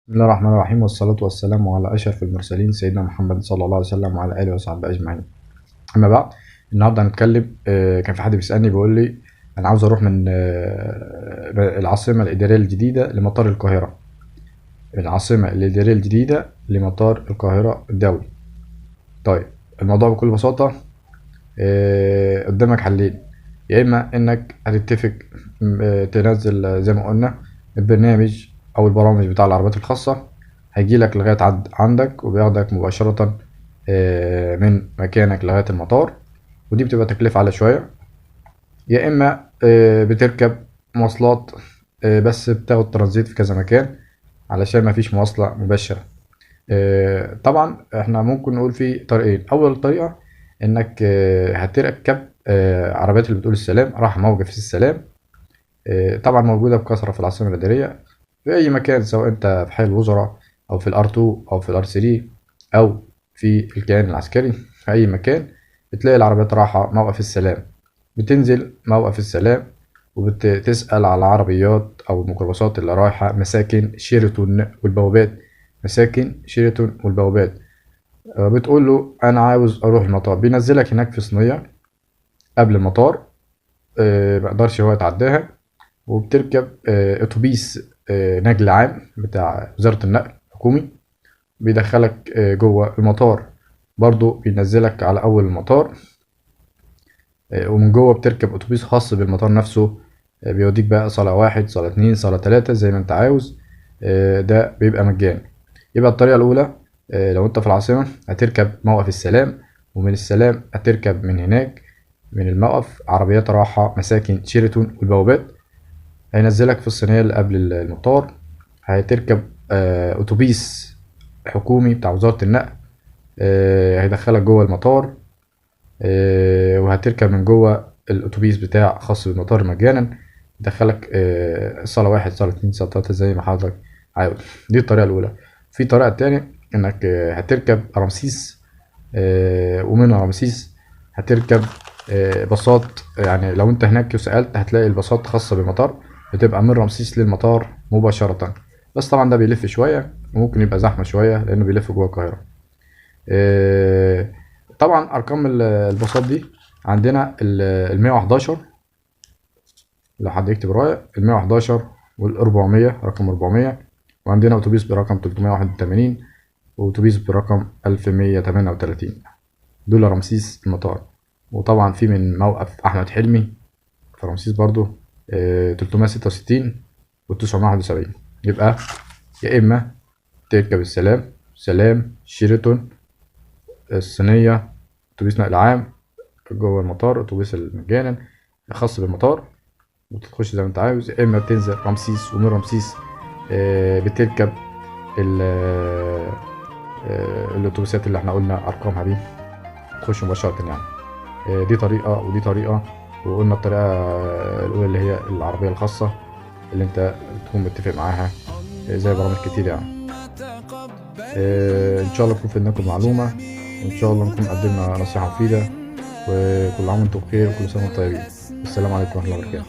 بسم الله الرحمن الرحيم، والصلاة والسلام على أشرف المرسلين سيدنا محمد صلى الله عليه وسلم وعلى آله وصحبه أجمعين. أما بعد، النهاردة هنتكلم. كان في حد بيسألني بيقول لي أنا عاوز أروح من العاصمة الإدارية الجديدة لمطار القاهرة، العاصمة الإدارية الجديدة لمطار القاهرة الدولي. طيب الموضوع بكل بساطة، قدامك حلين: يا إما إنك هتتفق تنزل زي ما قلنا البرنامج او البرامج بتاع العربيات الخاصة، هيجيلك لغاية عندك وبياخدك مباشرة من مكانك لغاية المطار، ودي بتبقى تكلفة عالية شوية. يا اما بتركب مواصلات، بس بتاخد ترانزيت في كذا مكان علشان مفيش مواصلة مباشرة. طبعا احنا ممكن نقول في طريقين. اول طريقة انك هتركب عربيات اللي بتقول السلام، راح موقف السلام، طبعا موجودة بكثرة في العاصمة الإدارية في أي مكان، سواء أنت في حي الوزراء أو في ال R 2 أو في ال R 3 أو في الكيان العسكري، في أي مكان بتلاقي العربيات رايحة موقف السلام. بتنزل موقف السلام وبتسأل على العربيات أو الميكروباصات اللي رايحة مساكن شيراتون والبوابات، مساكن شيراتون والبوابات. بتقول له أنا عاوز أروح المطار، بينزلك هناك في صينية قبل المطار، مقدرش هو يتعداها، وبتركب اتوبيس نقل عام بتاع وزارة النقل الحكومي، بيدخلك جوه المطار، برضو بينزلك على اول المطار، ومن جوه بتركب اتوبيس خاص بالمطار نفسه، بيوديك بقى صالة 1 صالة 2 صالة 3 زي ما انت عاوز، ده بيبقى مجاني. يبقى الطريقة الأولى، لو انت في العاصمة هتركب موقف السلام، ومن السلام هتركب من هناك من الموقف عربيات راحة مساكن شيراتون والبوابات، هينزلك في الصينية اللي قبل المطار، هتركب اتوبيس حكومي بتاع وزارة النقل، هيدخلك جوه المطار، وهتركب من جوه الاتوبيس بتاع خاص بالمطار مجانا، يدخلك صالة 1 صالة 2 صالة 3 زي ما حضرتك عاوز. دي الطريقة الأولى. في طريقة تانية إنك هتركب رمسيس، ومن رمسيس هتركب باصات، يعني لو انت هناك وسألت هتلاقي الباصات خاصة بالمطار، بتبقى من رمسيس للمطار مباشرة، بس طبعا ده بيلف شوية وممكن يبقى زحمة شوية لأنه بيلف جوه القاهرة. طبعا أرقام الباصات دي عندنا المية وحداشر، لو حد يكتب ورايا، المية وحداشر والأربعمية، رقم أربعمية، وعندنا أتوبيس برقم تلتمية واحد وتمانين وأتوبيس برقم 1138، دول رمسيس المطار. وطبعا في من موقف أحمد حلمي في رمسيس برضو، تلتمية ستة وستين وتسعمية واحد وسبعين. يبقى يا إما تركب السلام، سلام شيراتون، الصينية، أتوبيس نقل عام جوه المطار، أتوبيس المجانا خاص بالمطار وتخش زي ما أنت عاوز، يا إما بتنزل رمسيس ومن رمسيس، بتركب الأتوبيسات اللي احنا قلنا أرقامها دي، تخش مباشرة يعني. دي طريقة ودي طريقة، وقلنا الطريقة الأولى اللي هي العربية الخاصة اللي أنت تكون متفق معاها، زي برامج كتير يعني. إن شاء الله نكون فدناكم معلومة، وإن شاء الله نكون قدمنا نصيحة مفيدة، وكل عام وأنتم بخير وكل سنة وأنتم طيبين. السلام عليكم ورحمة الله وبركاته.